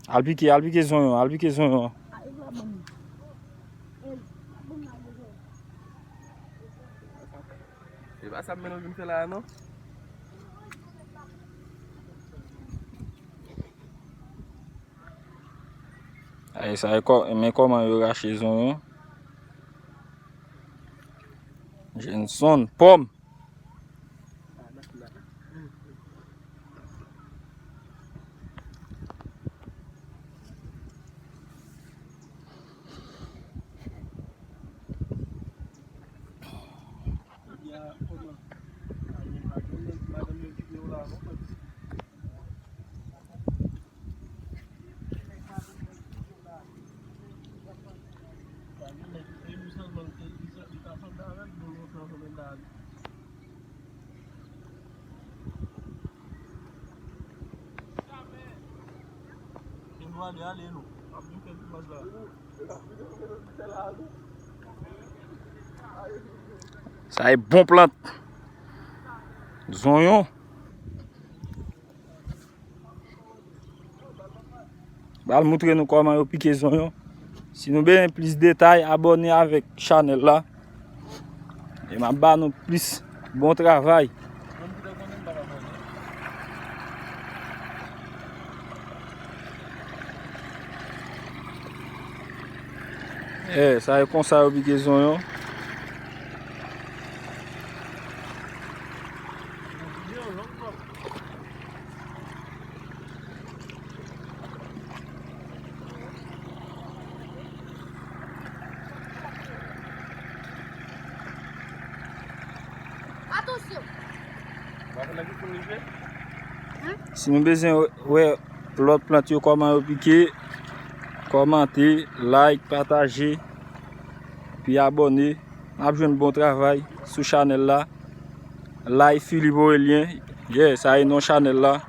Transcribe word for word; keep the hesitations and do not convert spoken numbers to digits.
Al pike, al pike zonyon, al pike zonyon. E pa sa m mennen w vin fè la a, non? Ay, sa e kò-, men kòman yo rache zonyon. Jenson, pòm. Sa e bon plant. Zonyon. Ba l moutre nou kòman yo pike zonyon. Si nou bezwen plis detay, abòne avèk chanèl la. E m ap ba nou plis bon travay. Eh, sa e konsa yo pike zonyon. Atansyon! Si nou bezwen wè lòt plant yo, kòman yo pike, kòmante, like, pataje, epi abòne. N ap jwenn bon travay sou chanèl la. Life Philippe Aurélien. Yeah, sa e non chanèl la.